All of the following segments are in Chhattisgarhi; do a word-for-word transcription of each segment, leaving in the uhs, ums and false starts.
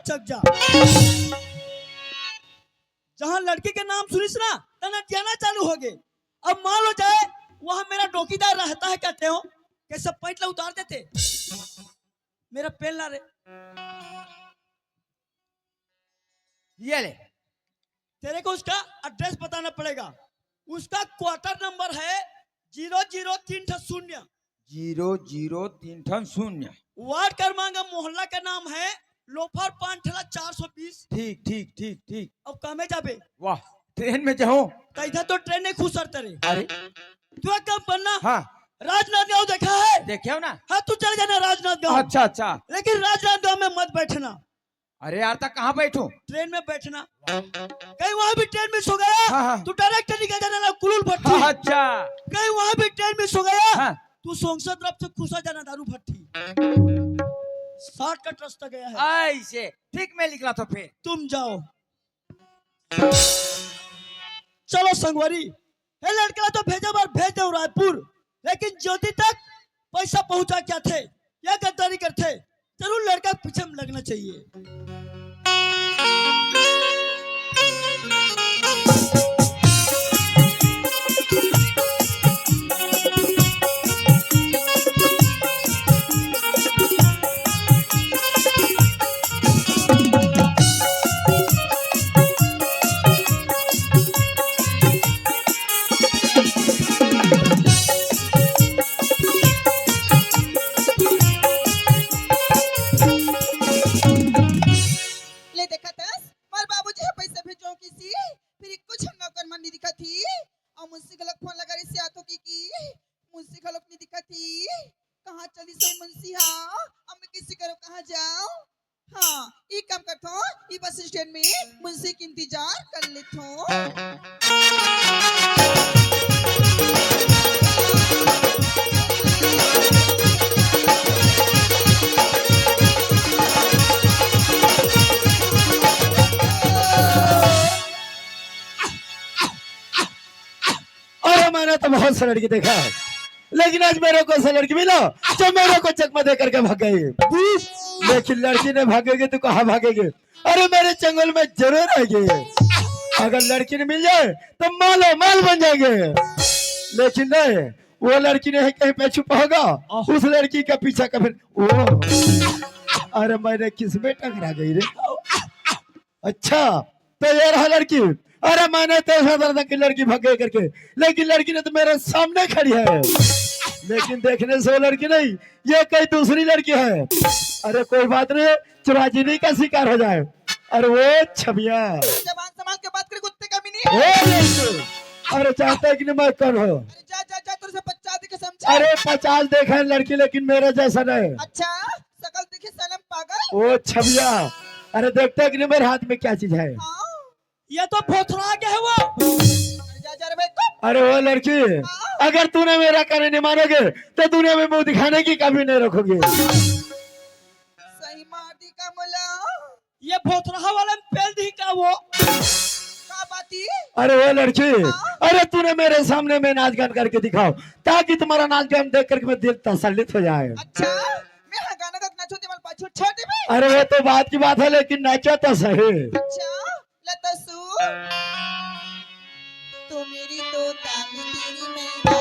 चक जा। जहां लड़की के नाम सुनिस ना, त नटियाना चालू हो गे। अब मान लो जाए, वहां मेरा डोकीदार रहता है, कहते हो, कैसे पैंट ला उतार देते। मेरा पेन ला रे। ये ले। तेरे को उसका एड्रेस बताना पड़ेगा। उसका क्वार्टर नंबर है जीरो जीरो तीन ठो शून्य। जीरो जीरो तीन ठन शून्य। वार्ड क्रमांक, मोहल्ला का नाम है लोफर पान ठेला चार सौ बीस। ठीक, ठीक, ठीक, ठीक। अब कहाँ में जाबे? वाह, ट्रेन में जाऊं? तो इधर तो ट्रेन नहीं खुसरता रे। अरे। तू एक काम करना। हाँ। राजनांदगांव देखा है? देखे हो ना? हाँ, तू चल जाना राजनांदगांव। अच्छा, अच्छा। लेकिन राजनांदगांव में मत बैठना। अरे यार, त कहाँ बैठूं? ट्रेन में बैठना। कहीं वहां भी ट्रेन मिस हो गया, हाँ, हाँ। तू डायरेक्ट निकल जाना ला कुलुल भट्टी। हाँ, अच्छा। कहीं वहां भी ट्रेन मिस हो गया, हाँ। तू संसद तरफ से खुसा जाना दारू भट्टी। शॉर्टकट रास्ता गया है। ऐसे ठीक में निकला तो फिर। तुम जाओ। चलो संगवारी, हे लड़का ला तो भेजे बर भेज दे रायपुर, लेकिन ज्योति तक पैसा पहुंचा क्या थे, या गद्दारी करते, जरूर लड़का के पीछे में लगना चाहिए। ले देखत हस, मोर बाबूजी ह पैसा भेजो किसी, फिर कुछ नौकर मन नहीं दिखत ही। अउ मुंशी घलोक फोन लगा रही से आतो की, की मुंशी घलोक नहीं दिखत ही। कहाँ चली सो मुंशी हा? अब मैं किसी करो कहाँ जाऊं? हाँ, ई काम करथो, ई बस स्टैंड में मुंशी के इंतजार कर लेथो। अरे, मैंने तो बहुत से लड़की देखा है, लेकिन आज मेरे को ऐसा लड़की मिला जो मेरे को चकमा दे करके भाग गई। लेकिन लड़की नहीं भागेगी तो कहाँ भागेगी? अरे, मेरे चंगुल में जरूर आएगी। अगर लड़की नहीं मिल जाए तो मालो माल बन जाएंगे। लेकिन नहीं, वो लड़की नहीं कहीं पे छुपा होगा, उस लड़की का पीछा कभी। ओ, अरे, मैंने किस में टकरा गई रे? अच्छा, तो ये रहा लड़की। अरे, मैंने तो ऐसा डरा था कि लड़की भाग गई करके, लेकिन लड़की ने तो मेरे सामने खड़ी है। लेकिन देखने से वो लड़की नहीं, ये कोई दूसरी लड़की है। अरे, कोई बात नहीं, चुराजिनी का शिकार हो जाए। अरे, वो छमिया। जबान संभाल के बात करे, कुत्ते का मिनी। ए, लड़की, अरे, जानता है कि नहीं मैं कौन हूँ? अरे, जा, जा, जा, तेरे से पचास देखे समझा। अरे, पचास देखे हैं लड़की, लेकिन मेरे जैसा नहीं। अच्छा, शकल देखे सनम पागल। ओ छमिया, अरे, देखता है कि नहीं मेरे हाथ में क्या चीज है? हाँ। ये तो भोथरा के है वो। अरे, जा, जा रे भाई, कब? अरे, वो लड़की, हाँ। अगर तूने मेरा कहना नहीं मानोगे तो दुनिया में मुंह दिखाने की कभी नहीं रखोगे। सही मार दी का मुला। ये भोथरा वाला में पेल दी का वो? का बात ही? अरे, वो लड़की, हाँ? अरे, तूने मेरे सामने में नाच गान करके दिखाओ, ताकि तुम्हारा नाच गान देख करके मैं दिल तसल्लित हो जाए। अच्छा, मैं हाँ गाना गा के नाचो, दीवाल पाछू छोड़ दे बे। अरे, वो तो बात की बात है, लेकिन नाचो तो सही। अच्छा, ले तो सु। तू मेरी तोता, मैं तेरी मैना।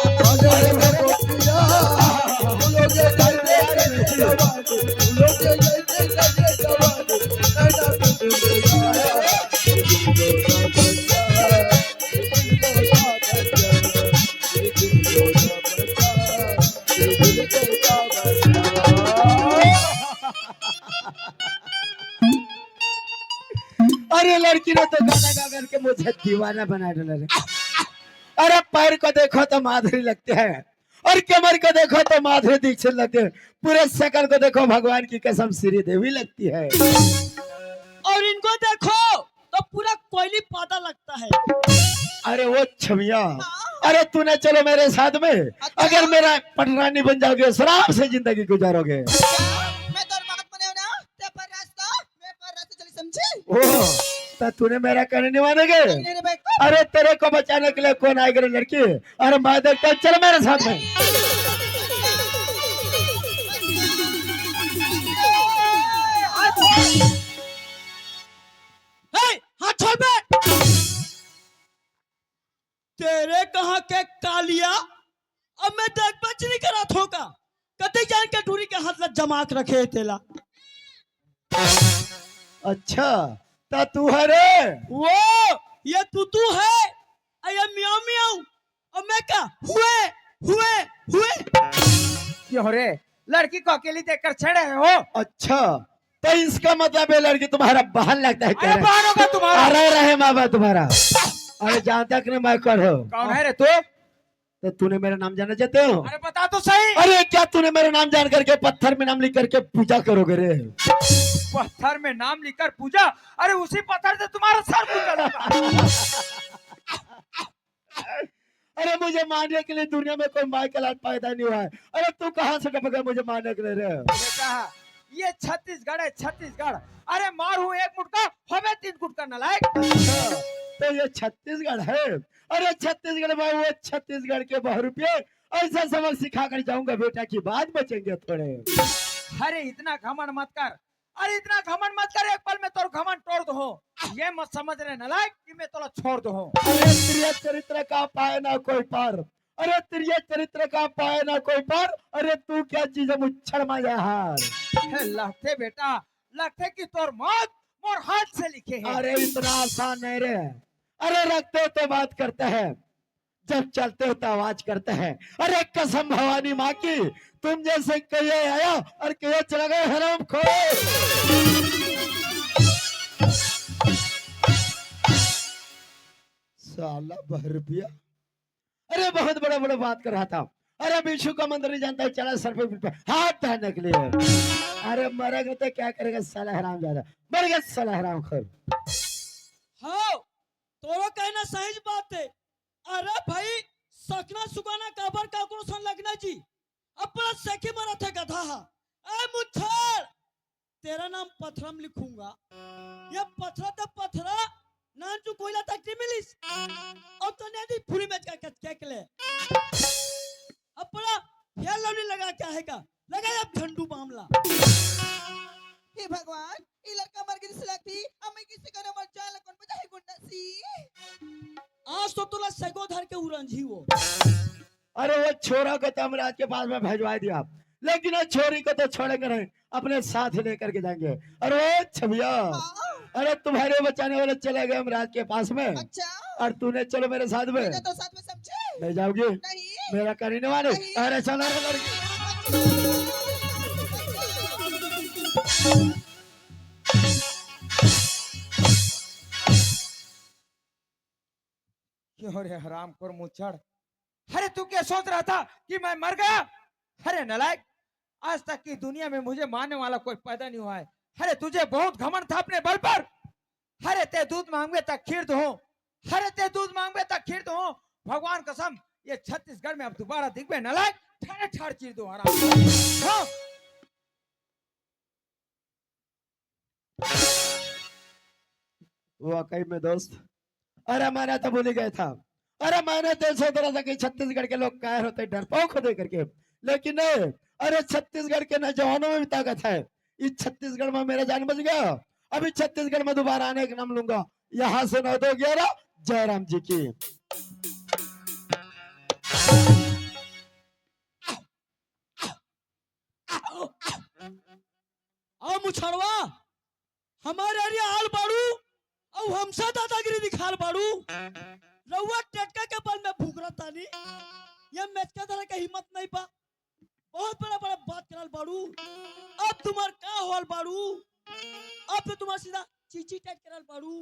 अरे, लड़की ने तो गाना गा करके मुझे दीवाना बना डाला रे। अरे, पैर को देखो तो माधुरी लगती है, और कमर को देखो तो माधुरी दीक्षित लगती है, पूरे शकल को देखो भगवान की कसम श्री देवी लगती है। और इनको देखो तो पूरा कोयली पादा लगता है। अरे, वो छमिया, हाँ। अरे, तूने चलो मेरे साथ में, अच्छा। अगर मेरा पटरानी बन जाओगे, शराब से जिंदगी गुजारोगे। अच्छा, मैं तोर बात बने ना, ते पर रास्ता, मैं पर रास्ता चली, समझी? ओ, तो तूने मेरा कहने नहीं मानोगे? नहीं रे भाई, कब? अरे, तेरे को बचाने के लिए कौन आएगा रे लड़की? अरे, मैं देखता हूँ, चल मेरे साथ में। ए कालिया, अब मैं देख बच नहीं करा थोका। कते जान के टूरी के हाथ ला जमा के रखे हे तेला। अच्छा, ता तू हरे? वो, ये तू तू है, अरे म्याऊ म्याऊ, और मैं क्या? हुए, हुए, हुए। क्यों रे, लड़की को अकेली देखकर छेड़े हो? अच्छा, तो इसका मतलब ये लड़की तुम्हारा बहन लगता है क्या अरे रे? बहन होगा तुम्हारा। अरे रहे माँ बाप तुम्हारा। अरे जहाँ तक नहीं मैं करो। कौन है रे तू? तो तूने मेरा नाम जानना चाहते हो? अरे बता तो सही। अरे क्या तूने मेरा नाम जान करके पत्थर में नाम लिख करके पूजा करोगे रे? पत्थर में नाम लिखकर पूजा? अरे उसी पत्थर से तुम्हारा सर पूजा लगा। अरे मुझे मारने के लिए दुनिया में कोई माइकल आज पैदा नहीं हुआ है। अरे तू कहाँ से टपक गया मुझे मारने के लिए रे? बेटा, ये छत्तीसगढ़ है, छत्तीसगढ़। अरे मार हूँ एक मुटका, हमें तीन गुटका, नालायक। अच्छा, तो ये छत्तीसगढ़ है? अरे छत्तीसगढ़ में वो छत्तीसगढ़ के बहरूपिये, ऐसा सबक सिखा कर जाऊंगा बेटा कि बाद बचेंगे थोड़े। अरे इतना घमंड मत कर, अरे इतना घमंड मत कर, एक पल में तोर घमंड तोड़ दो। ये मत समझ रे नालायक कि मैं तोला छोड़ दो। अरे तेरे चरित्र का पाए ना कोई पार, अरे तेरे चरित्र का पाए ना कोई पार। अरे तू क्या चीज है मुच्छड़ मांझा हार। हे लगथे बेटा, लगथे कि तोर मौत मोर हाथ से लिखे है। अरे इतना आसान नहीं रे। अरे रखते तो बात करते हैं, जब चलते हो तो आवाज करते हैं। अरे कसम भवानी माँ की, तुम जैसे कहिए आया और कहिए चला गया हराम खोर। साला बहरूपिया, अरे बहुत बड़ा बड़ा बात कर रहा था। अरे विष्णु का मंदिर नहीं जानता है, चला सर पे, पे हाथ धरने के लिए। अरे मरेगा तो क्या करेगा साला हरामजादा, मर गया साला हरामखोर। हाँ, तोरो कहना सही बात है। अरे भाई, सकना सुगाना काबर काकरो सन लगना जी, अपना सेखे मरत है गधा हा। ए मुच्छर, तेरा नाम पथरा म लिखूंगा। ये पथरा तो पथरा, नानचु कोयला तक नहीं मिलिस। और तो नहीं दी फुरी में का कच के ले। अपना फेर लवली लगा क्या है का? लगा अब झंडू बामला। हे भगवान, ये लड़का मर गई से लगती, अब मैं किसी का मर जाए ला कौन बचाए गुंडा सी? आज तो तुला सगो धर के उरंझी वो। अरे वो छोरा को तो हम राज के पास में भेजवा दिया, लेकिन वो छोरी को तो छोड़ेंगे नहीं, अपने साथ ही लेकर के जाएंगे। अरे वो छबिया, हाँ। अरे तुम्हारे बचाने वाले चले गए हम राज के पास में। अच्छा। और तूने चलो मेरे साथ में। मैं तो साथ में समझे। ले जाओगी? नहीं। मेरा करीने वाले। नहीं। अरे चलो रे लड़की। क्यों रे हरामखोर मुच्छड़, अरे तू क्या सोच रहा था कि मैं मर गया? अरे नालायक, आज तक की दुनिया में मुझे मारने वाला कोई पैदा नहीं हुआ है। अरे तुझे बहुत घमंड था अपने बल पर। अरे ते दूध मांगबे तक खीर दूं, अरे ते दूध मांगबे तक खीर दूं। भगवान कसम, ये छत्तीसगढ़ में अब दोबारा दिखबे नालायक, ठाड़े ठाड़ चीर दूं हराम। हाँ। वाकई में दोस्त, अरे मैंने तो भूल ही गया था। अरे मैंने तो सोच रहा था कि छत्तीसगढ़ के लोग कायर होते हैं, डरपोक होते करके, लेकिन नहीं। अरे छत्तीसगढ़ के नौजवानों में भी ताकत है। इस छत्तीसगढ़ में मेरा जान बच गया। अभी छत्तीसगढ़ में दोबारा आने का नाम लूंगा। यहाँ से नौ दो ग्यारह, जयराम जी की। आओ मुछड़वा, हमारे एरिया आल बाड़ू, अउ हमसे दादागिरी दिखाल बाड़ू। रउआ टटका के बल में भुगरत तानी, ये मेचका धरे के हिम्मत नहीं बा। बहुत बड़ा बड़ा बात करल बाड़ू। अब तुम्हार का होल बाड़ू? अब तो तुम्हार सीधा चीची टाइट करल बाड़ू।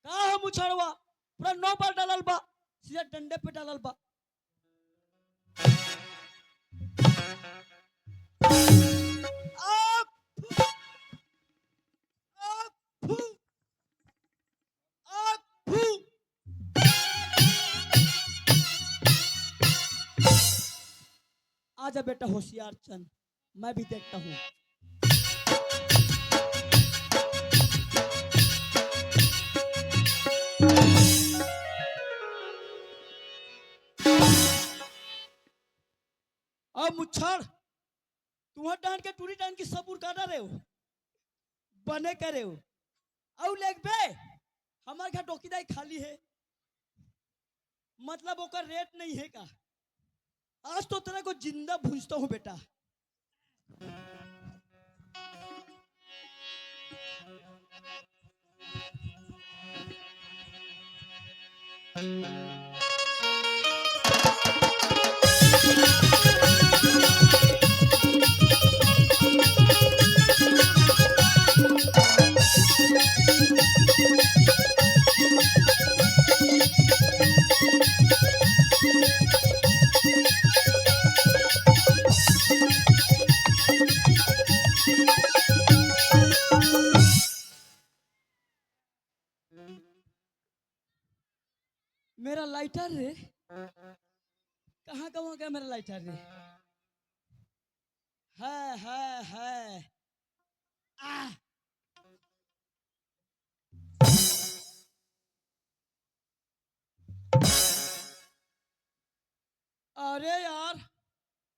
का हम उछाड़वा? पूरा नौ बार डालल बा, सीधा डंडे पे डालल बा। आप, आप, आप, आजा बेटा होशियार चंद, मैं भी देखता हूँ। अब मुच्छड़, तुम्हार डांड के टूरी डांड की सबूर काटा रहे हो। बने करे हो। अउ लेगबे, हमर घर डोकी दाई खाली हे, मतलब ओकर रेट नहीं हे का? आज तो तेरे को जिंदा भूंजता हूँ बेटा। मेरा लाइटर रे, कहाँ गवा गया मेरा लाइटर रे? है, है, है। आ! अरे यार,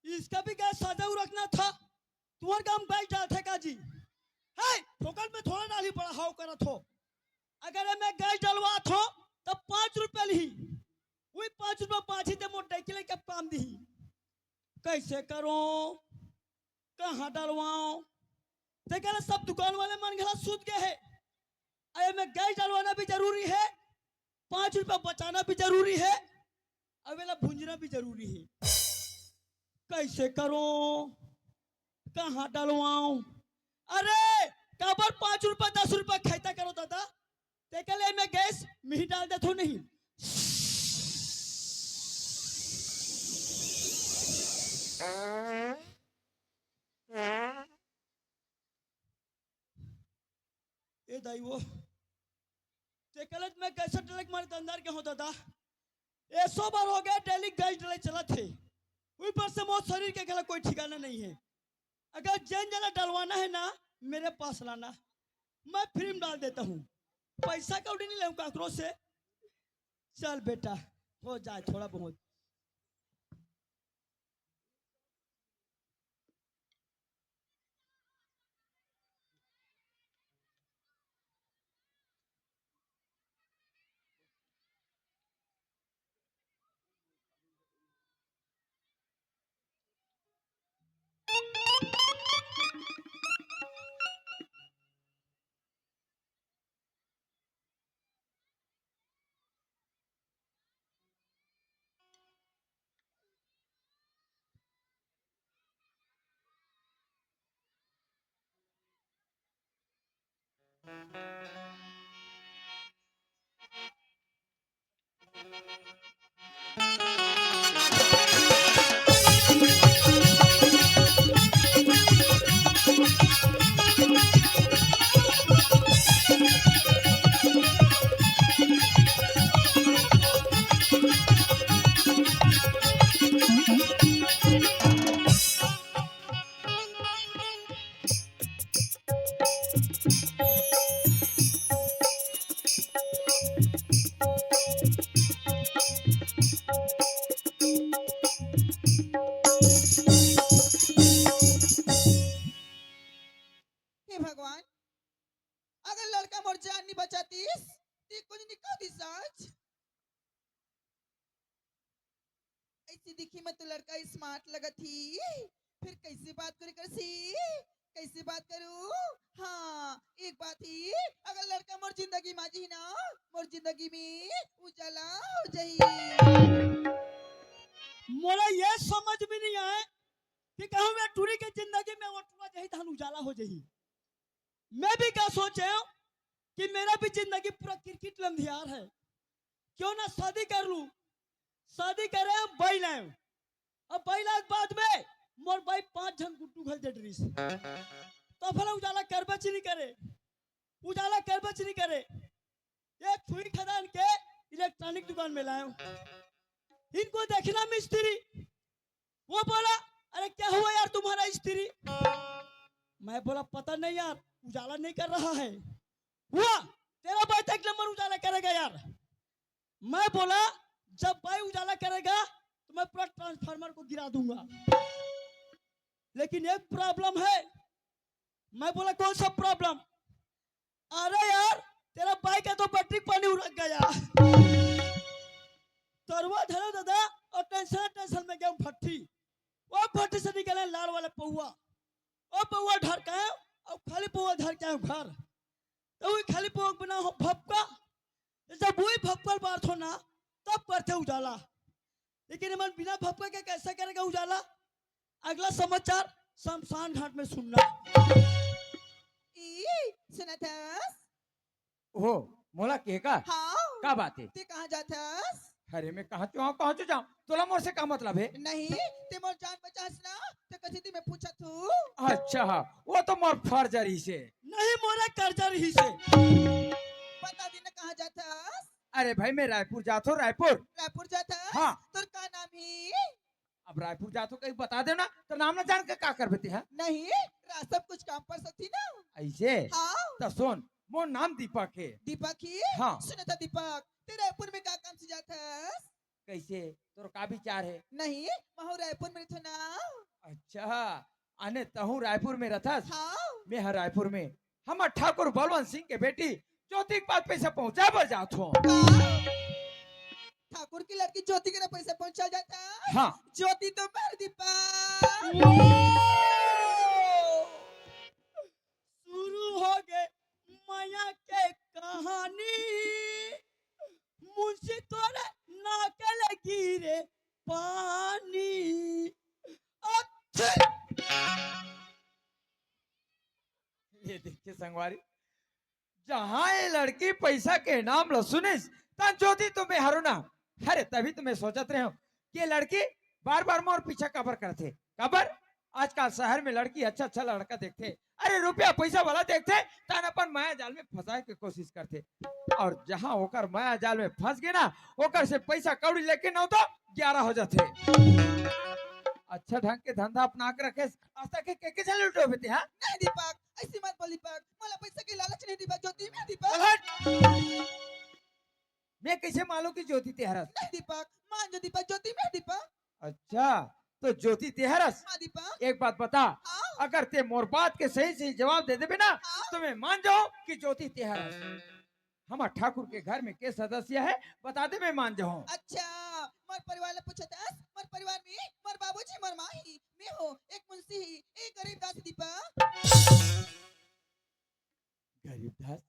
इसका भी गैस सजाऊ रखना था। तुहर काम गैस डालथे का जी? है, फोकट में थोड़ा डाली पड़ा हाव करत हो। अगर मैं गैस डलवात हो, तब पाँच रुपया लिही। वही पाँच रुपया पाछी ते मोर डैकी लेके काम दिही। कैसे करो? कहाँ डलवाओ? ते कहले सब दुकान वाले मन घला सूत गए हे। अरे में गैस डलवाना भी जरूरी है, पाँच रुपया बचाना भी जरूरी है, अउ एला भूंजना भी जरूरी है। कैसे करो? कहाँ डलवाओ? अरे, काबर पाँच रुपया, दस रुपया खाइता करो दादा? ते कहले में गैस मिही डाल देथो नहीं। ए दाई वो, ते कहले मैं गैस डले के मारे दंदार के हो दादा। ए सौ बार हो गया, डेली गैस डले चलत हे। ऊपर से मोर शरीर के घला कोई ठिकाना नहीं है। अगर जेन जना डलवाना है ना, मेरे पास लाना, मैं फ्री में डाल देता हूँ, पैसा कौड़ी नहीं लेहूँ काकरो से। चल बेटा, हो जाए थोड़ा बहुत। हे भगवान, अगर लड़का मोर जान नहीं बचातीस, ती कुछ नहीं कहतीस आज। ऐसी दिखी में तो लड़का स्मार्ट लगत ही, फिर कैसे बात करे करसी? कैसे बात करूं? हाँ, एक बात ही, अगर लड़का मोर जिंदगी में आ जाही ना, मोर जिंदगी में उजाला हो जाही। मोला ये समझ में नहीं आए कि कहूं मैं टूरी के जिंदगी में वो टूरा जही धान उजाला हो जाही। मैं भी क्या सोचे हूं कि मेरा भी जिंदगी पूरा क्रिकेट लंधियार है, क्यों ना शादी कर लूं। शादी करे हम बाई लाए, अब बाई लाख बाद में मोर बाई पांच झन गुड्डू घर दे डरिस, तो भला उजाला करबच नहीं करे, उजाला करबच नहीं करे। ये छुई खदान के इलेक्ट्रॉनिक दुकान में लाए हूं। इनको देखना मिस्त्री, वो बोला, "अरे क्या हुआ यार तुम्हारा स्त्री?" मैं बोला, "पता नहीं यार, उजाला नहीं कर रहा है।" "हुआ, तेरा भाई तो एक नंबर उजाला करेगा यार।" मैं बोला, "जब भाई उजाला करेगा तो मैं पूरा ट्रांसफार्मर को गिरा दूंगा, लेकिन एक प्रॉब्लम है।" मैं बोला, "कौन सा प्रॉब्लम?" अरे यार, तेरा बाइक का तो बैटरी पानी उड़क गया। तरुआ धरो दादा, और टेंशन टेंशन में गेहूं भट्टी, वो भट्टी से निकले लाल वाला पौवा, वो पौवा धर के आयो, और खाली पौवा धर के आयो घर। तो वही खाली पौवा बनाहूं भपका, जब वही भपका ल बारथों ना, तब परथे उजाला। लेकिन एमन बिना भपका के कैसे करेगा उजाला? अगला समाचार शमशान घाट में सुनना। ई, सुनत हस? ओहो, मोला के का? हाँ। का बात हे? ते कहाँ जात हस? अरे, मैं कहाँ चो आऊँ, कहाँ चो जाऊँ? तोला मोर से का मतलब हे? नहीं, ते मोर जान बचास ना, ते कथी ते मैं पूछत हूँ। अच्छा, हाँ, वो तो मोर फर्ज रहिसे। नहीं, मोरा कर्जा रहिसे। बता दे ना, कहाँ जात हस? अरे भाई, मैं रायपुर जात हूँ, रायपुर। रायपुर जात हस? हाँ। तोर का नाम हे? अब रायपुर जात हूँ, कहीं बता दे ना, तो नाम ना जान के का करबे ते, हाँ? नहीं, रा-, सब कुछ काम पर सकती ना। ऐसे? हाँ। तो सुन, मोर नाम दीपक हे। दीपक हे? हाँ। सुनत हस दीपक, ते रायपुर में का काम से जात हस? कैसे? तोर का विचार हे? नहीं, महूँ रायपुर में रहिथों ना। अच्छा, अने तहूँ रायपुर में रहिथस? हाँ। मैं हा रायपुर में, हमर ठाकुर बलवंत सिंह के बेटी ज्योति के पास पैसा पहुँचाए बर जात हूँ। का? ठाकुर की लड़की ज्योति के ना पैसा पहुँचा जात हे? हाँ। ज्योति तो मर दी पा। शुरू हो गे मया के कहानी, मुंशी तोरे नाक ले गिरे पानी। अच्छा। ये देखिए संगवारी, जहाँ ये लड़की पैसा के नाम ल सुनिस, तहाँ ज्योति तो मैं हरू ना। अरे, तभी तो मैं सोचत रहे हूँ कि ये लड़की बार-बार मोर पीछा काबर करथे। काबर? आजकल शहर में लड़की अच्छा-अच्छा लड़का देखथे, अरे, रुपया पैसा वाला देखथे, तहाँ अपन माया जाल में फंसाए के कोशिश करथे। और जहाँ ओकर माया जाल में फंस गे ना, ओकर से पैसा कौड़ी लेके ना तो ग्यारह हो जाथे। अच्छा ढंग के धंधा अपना के रखे, आज तक के, के झन लुटे होबे ते, हाँ? नहीं दीपक, ऐसी मत बोल दीपक, मोला पैसा के लालच नहीं दीपक, ज्योति में दीपक। चल हट। मैं कैसे मालूँ कि ज्योति ते हरस? नहीं दीपक, मान जो दीपक, ज्योति में दीपक। अच्छा, तो ज्योति ते हरस? हाँ दीपक। एक बात बता, हाँ। अगर ते मोर बात के सही सही जवाब दे देबे ना, हाँ। तो मैं मान जाऊँ कि ज्योति ते हरस। हमर ठाकुर के घर में के सदस्य हे, बता दे, मैं मान जाऊँ। अच्छा, मोर परिवार ला पूछत हस? मोर परिवार में मोर बाबूजी, मोर माँ ही, मैं हूँ एक मुंशी ही, एक गरीब दास दीपक। गरीब दास?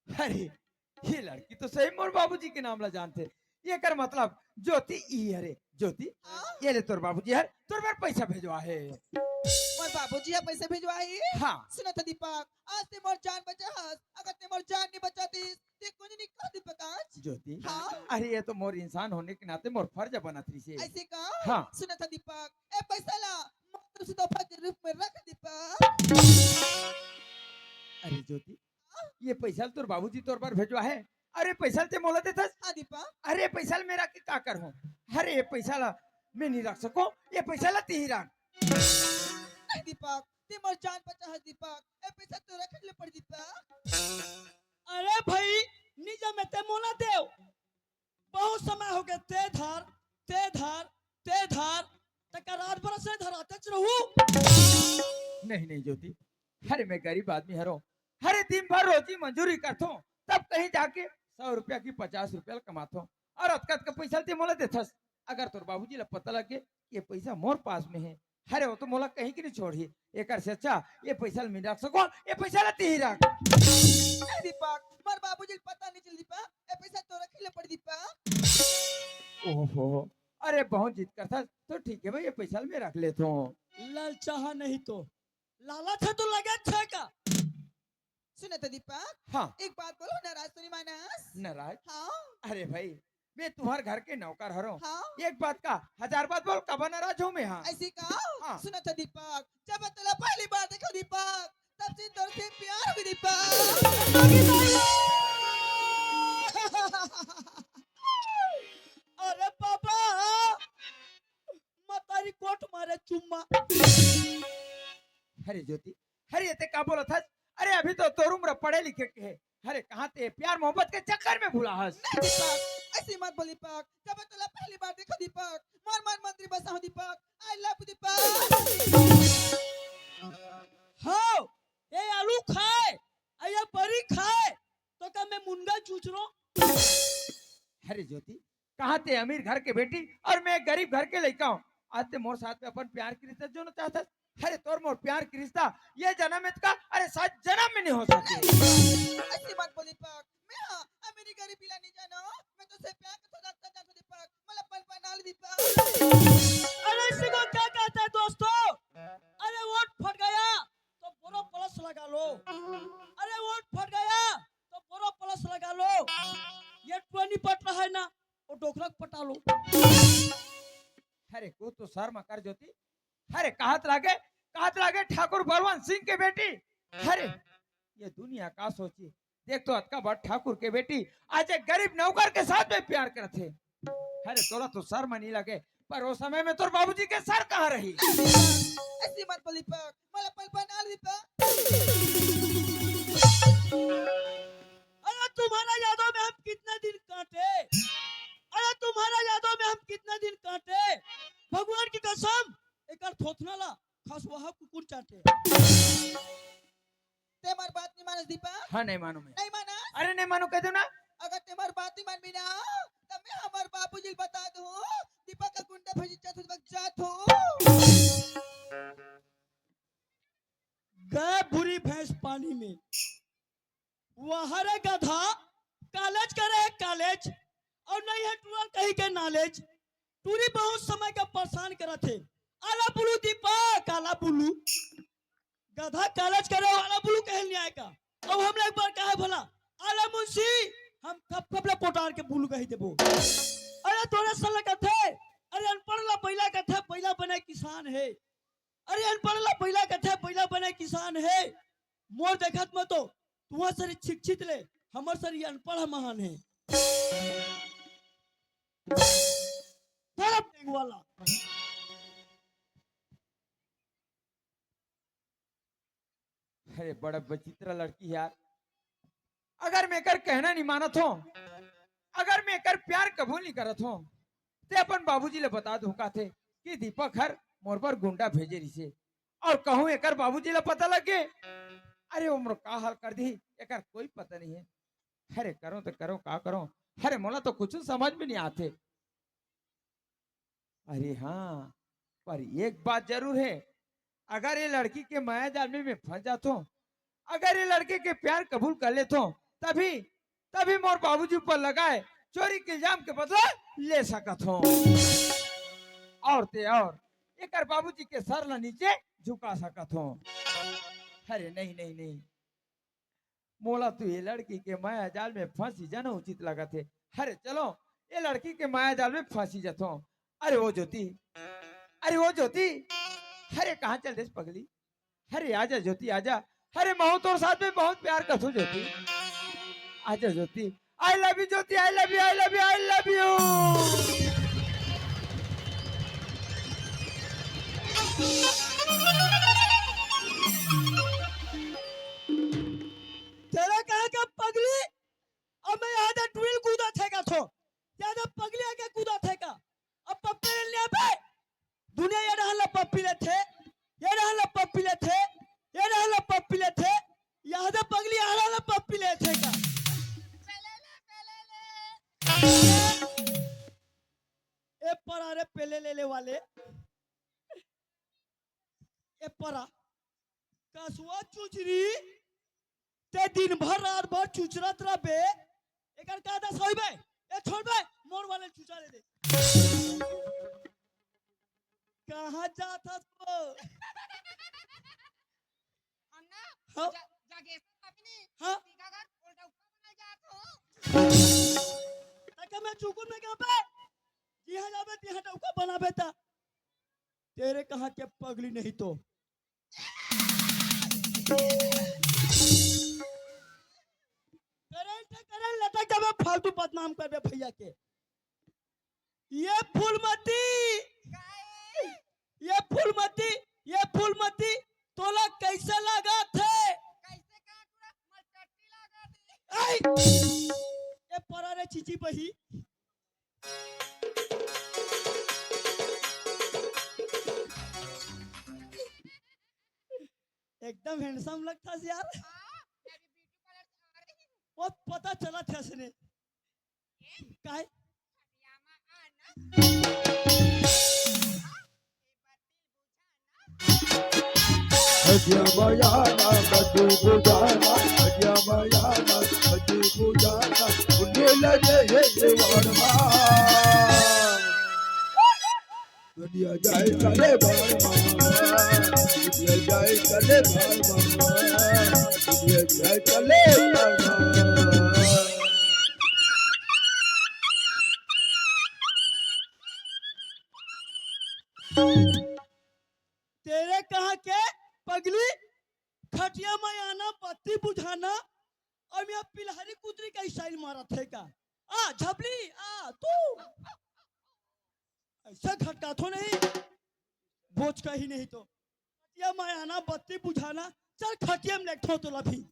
अरे, ये लड़की तो सही मोर बाबूजी के नाम ला जानथे। एकर मतलब ज्योति ई हरे। ज्योति, हाँ? ये ले तोर बाबूजी हर तोर बर पैसा भेजवा हे। मोर बाबूजी ह पैसा भेजवा हे? हाँ। सुनत हस दीपक, आज ते मोर जान बचा हस, अगर ते मोर जान नहीं बचा दिस, ते कुछ नहीं कह दीपक आज। ज्योति, हाँ? अरे ये तो मोर इंसान होने के नाते मोर फर्ज बनत रहिसे। ऐसे का? हाँ। सुनत हस दीपक, ए पैसा ला मोर तरफ से तोहफा के रूप में रख दीपक। अरे ज्योति, ये पैसा ल तोर बाबूजी तोर बर भेजवा हे। अरे पैसा ल ते मोला देथस? हाँ दीपक। अरे पैसा ल मैं रख के का करहूँ? अरे ये पैसा ला मैं नहीं रख सकूँ, ये पैसा ला तिही रख। नहीं दीपक, ते मोर जान बचा हस दीपक, ये पैसा तो रखे ले पड़ दीपक। अरे भाई, निजा में ते मोला देव। बहुत समय हो गया, ते धार, ते धार, ते धार, तका रात भर से धरातेच रहू। नहीं, नहीं ज्योति, अरे मैं गरीब आदमी हरो, अरे दिन भर रोजी मजूरी करथो, तब कहीं जाके सौ रुपया की पचास रुपया कमाथो, और अतका अतका पैसा ते मोला देथस। अगर तोर बाबूजी ला पता लग गे ये पैसा मोर पास में हे, अरे वो तो मोला कहीं के नहीं छोड़ही। एकर से अच्छा ये पैसा ल मैं रख सकूँ, ये पैसा ला तिही रख। नहीं दीपक, मोर बाबूजी ल पता नहीं चल दीपक, ये पैसा तो रखे ले पड़ दीपक। ओहो, अरे बहुत जिद करथस, तो ठीक है भाई, ये पैसा ल मैं रख लेथो। ललचाहा नहीं तो, लालच हे तो लगे छे का? सुनत हस दीपक, हाँ। एक बात बोलूँ, नाराज तो नहीं मानस? नाराज? हाँ। अरे भाई, मैं तुम्हार घर के नौकर हरो। हाँ। एक बात का हजार बात बोल, काबर नाराज हूँ मैं? हाँ। ऐसे का? हाँ। सुनत हस दीपक, जब तोला पहली बार देखो दीपक, तब से तोर से प्यार हो गे दीपक। अरे बाबा, मतारी कोट मारे चुम्मा। अरे ज्योति, अरे ये ते का बोलत हस? अरे अभी तो तोर उम्र पढ़े लिखे के हे। अरे कहाँ ते प्यार मोहब्बत के चक्कर में भुला हस? नहीं दीपक, ऐसी मत बोल दीपक। जब तोला पहली बार देखो दीपक, मोर मन मंदिर बसा हो Deepak. I love you Deepak. हाँ, ये आलू खाए, अरे मरी खाए तो का मैं मुनगा चूचरो? अरे ज्योति, कहाँ ते अमीर घर के बेटी और मैं गरीब घर के लइका हूँ। आज ते मोर साथ में अपन प्यार के रिश्ता जोड़ना चाहत हस। अरे तोर मोर प्यार के रिश्ता ये जन्म में का, अरे सात जन्म में नहीं हो सके। ऐसी मत बोल दीपक, मैं हाँ अमीरी गरीबी ला नहीं जाना। मैं तो से प्यार करथों, डॉक्टर जाथों दीपक, मला पल पल नाल दीपक। अरे इसी को क्या कहते हैं दोस्तों? अरे वोट फट गया तो बोरो प्लस लगा लो। अरे वोट फट गया तो बोरो प्लस लगा लो। ये टुआ नहीं पट रहा है ना, वो डोकरा को पटा लो। अरे कुछ तो शर्म कर ज्योति। अरे कहत लागे, कहत लागे ठाकुर बलवंत सिंह के बेटी। अरे ये दुनिया का सोची, देख तो अतका बड़ ठाकुर के बेटी आज एक गरीब नौकर के साथ में प्यार करत हे। अरे तोला तो शर्म नहीं लगे, पर वो समय में तोर बाबूजी के सर कहाँ रही? ऐसी मत बोल दीपक, मला पल पल नाल दीपक। अरे तुम्हारा यादों में हम कितना दिन काटे, अरे तुम्हारा यादों में हम कितना दिन काटे। भगवान की कसम, एकर थोथना ला खसवाहा कुकुर चाटे। ते हमार बात नहीं मानस दीपक? हाँ, नहीं मानू मैं। नहीं मानस? अरे नहीं मानू, कह दो ना। अगर ते हमार बात नहीं मानबी ना, तब मैं हमार बाबूजी ल बता दूँ, दीपक का गुंडा भेजी जात हो, दीपक जात हो। गए बुरी भैंस पानी में, वह रे गधा, कॉलेज करे है कॉलेज, और नहीं है टूरा कहीं के नॉलेज। टूरी बहुत समय का परेशान करत हे, आला बुलू दीपक, आला बुलू। गधा कॉलेज करे वाला बुलू कहे नहीं आएगा। अब हम लोग बार कहे भला, आला मुंशी, हम खप खप ले पोटार के बुलू कही देबो। अरे तोरे सन ल कथे, अरे अनपढ़ ला बैला कथे, बैला बने किसान है। अरे अनपढ़ ला बैला कथे, बैला बने किसान है। मोर देखत में तो तुहा सरी शिक्षित ले, हमर सरी अनपढ़ महान है। धरम वाला। अरे बड़ा विचित्र लड़की है यार। अगर मैं एकर कहना नहीं मानत हो, अगर मैं एकर प्यार कबूल नहीं करत हो, ते अपन बाबूजी ले बता दूं काथे कि दीपक हर मोर बर गुंडा भेजे रिसे, और कहूं एकर बाबूजी ले पता लग गे, अरे वो मोर का हाल कर दी, एकर कोई पता नहीं है। अरे करो तो करो, का करो? अरे मोला तो कुछ समझ में नहीं आते। अरे हाँ, पर एक बात जरूर है, अगर ये लड़की के माया जाल में मैं फंस जाता हूँ, अगर ये लड़के के प्यार कबूल कर लेता हूँ, तभी, तभी मोर बाबूजी ऊपर लगाए चोरी के इल्जाम के बदला ले सकत हूँ। और ते और एकर बाबूजी के सर ला नीचे झुका सकत हूँ। अरे नहीं, नहीं, नहीं, मोला तो ये लड़की के माया जाल में फंसी जाना उचित लगत हे। अरे चलो, ये लड़की के माया जाल में फंसी जथो। अरे वो ज्योति, अरे वो ज्योति, अरे कहाँ चल देस पगली? अरे आजा ज्योति, आजा। अरे महू तोर साथ में बहुत प्यार करथो ज्योति, आजा ज्योति। I love you Jyoti, I love you, I love you, I love you। तेरा कहाँ का पगली? अब मैं यहाँ से ट्विल कूदा थे का थो, यहाँ से पगली आके कूदा थे का। अब पप्पी ले लिया बे। दुनिया ये रहन ला पप्पी लेथे, ये रहन ला पप्पी लेथे, ये रहन ला पप्पी लेथे, यहाँ से पगली आ रहन ला पप्पी लेथे का। ए परा रे पेले ले ले वाले, ए परा, कसुआ चुचरी, ते दिन भर रात भर चुचरत रह बे, एकर का दस होई बे? ए छोड़ बे, मोर वाले चुचा ले दे। कहाँ जात हस वो? अन्ना, हाँ? जा-, जागेश्वर कभी नहीं, हाँ? टीकागढ़ ओल्ड टाउन का बना जात हो। तके मैं चुकुन में गया बे, जिहाँ जाबे तिहाँ टौका बनाबे ता। तेरे कहाँ के पगली नहीं तो। करंट, करंट लटक जाबे, फालतू बदनाम करबे भैया के। ये फूलमती, ये फूलमती, ये फूलमती, तोला कैसे लागत हे? कैसे का पूरा मलचट्टी लागत हे। आई! ये परा रे चीची बही। एकदम handsome लगथस यार। हाँ, मैं भी ब्यूटी पार्लर से चलत हस ने। काय? तेरे कहाँ के पगली, खटिया में आना, बत्ती बुझाना, अउ मैं पिलहरी कुतरी का स्टाइल मारत हे का? आ झबली, आ तू। अइसे खटकाथो नहीं, बोझ कहीं नहीं तो। खटिया में आना, बत्ती बुझाना, चल खटिया में लेटो तो लभी।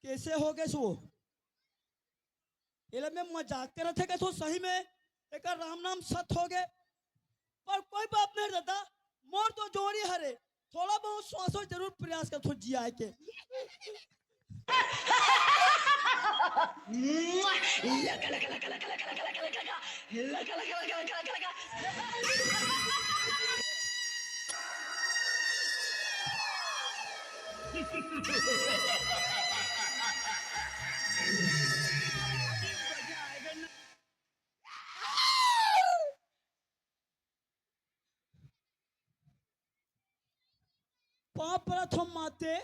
कइसे हो गे सो? एला मैं मजाक करत हे कथो, सही में एकर राम नाम सत हो गे। पर कोई बात नहीं दादा, मोर तो जोड़ी हरे, थोड़ा बहुत श्वासो जरूर प्रयास करथो जियाए के। पाँव परत हों माते,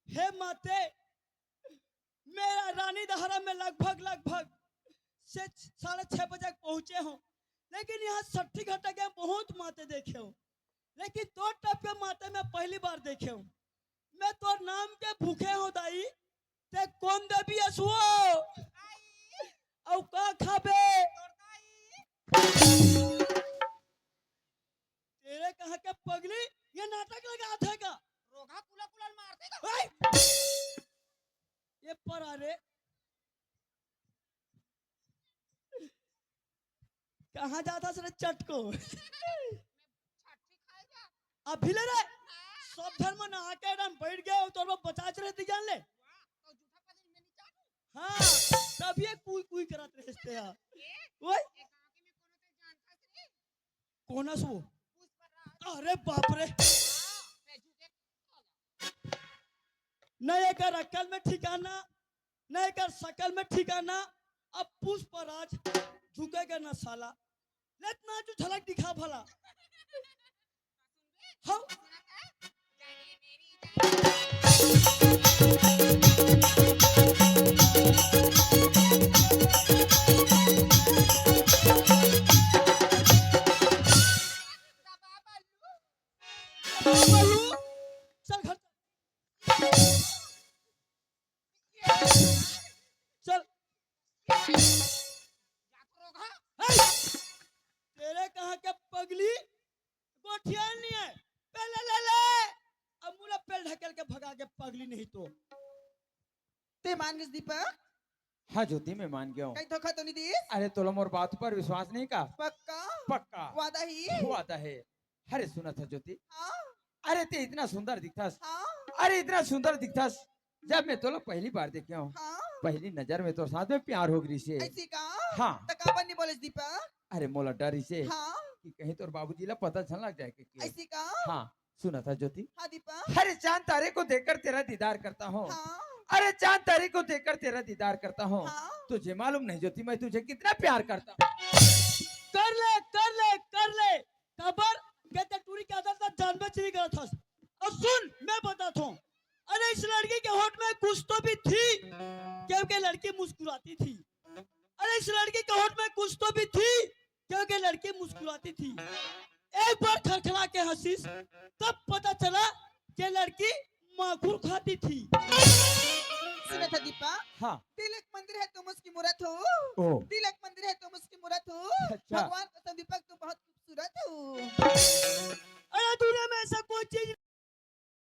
हे माते, मैं रानी दहरा में लगभग, लगभग से साढ़े छह बजे पहुंचे हों, लेकिन यहाँ सट्ठी घाटा के बहुत माते देखे हों, लेकिन तोर टप के माते मैं पहली बार देखे हों। मैं तोर नाम के भूखे हों दाई, ते कोन देवी असुओ? अउ का खाबे? तेरे कहाँ के पगली, ये नाटक लगात हे का? रोगहा कुला कुला ल मारथे का? ए! ये पर आ रे। कहाँ जात हस रे चटको? अभी ले रे। सब झन मन आके एकदम बैठ गे, तोर बर बचाच रहे दियान ले। हाँ, तब ये कुई कुई करत रहे ते हा। ओए, कोन अस वो? अरे बाप रे। न एकर अक्ल में ठिकाना, न एकर शकल में ठिकाना। अब पुष्पराज झुकेगा न साला। लेत ना जो झलक दिखा भला। हाँ। चल घर चल। हे! तेरे कहाँ के पगली? गोठियान नहीं है। पहले ले ले। अब मुला पेल ढकेल के भगा के पगली नहीं तो। ते मान गेस दीपक? हाँ ज्योति, मैं मान गया हूँ। कहीं धोखा तो नहीं दिस? अरे तोला मोर बात पर विश्वास नहीं का? पक्का? पक्का। वादा ही? वादा है। अरे सुनत हस ज्योति। हाँ। अरे ते इतना सुंदर दिखथस। हाँ। अरे इतना सुंदर दिखथस। जब मैं तोला पहली बार देखे हूँ, हाँ। पहली नजर में तोर साथ में प्यार हो गइसे। ऐसी का? हाँ। त काबर नहीं बोलेस दीपक? अरे मोला डर रहिसे हाँ। कि कहीं तोर बाबूजी ला पता झन लग जाए के, के। ऐसी का? हाँ। सुनत हस ज्योति। हाँ दीपक। अरे चांद तारे को देखकर तेरा दीदार करता हूँ। हाँ। अरे चांद तारे को देखकर तेरा दीदार करता हूँ। हाँ। तुझे मालूम नहीं ज्योति, मैं तुझे कितना प्यार करता हूँ। कर ले, कर ले, कर ले। काबर? के ते टूरी के आदत ला जानबे च नहीं करत हस। अउ सुन, मैं बताथों। अरे इस लड़की के होठ में कुछ तो भी थी, क्योंकि लड़की मुस्कुराती थी। अरे इस लड़की के होठ में कुछ तो भी थी, क्योंकि लड़की मुस्कुराती थी। एक बार खरखरा के हंसिस, तब पता चला कि लड़की माखुर खाती थी। सुनत हस दीपक? हाँ। तिलक मंदिर है तुम उसकी मूरत हो। ओ। तिलक मंदिर है तुम उसकी मूरत हो। अच्छा। भगवान कसम दीपक तुम बहुत खूबसूरत हो। अरे दुनिया में ऐसा कोई चीज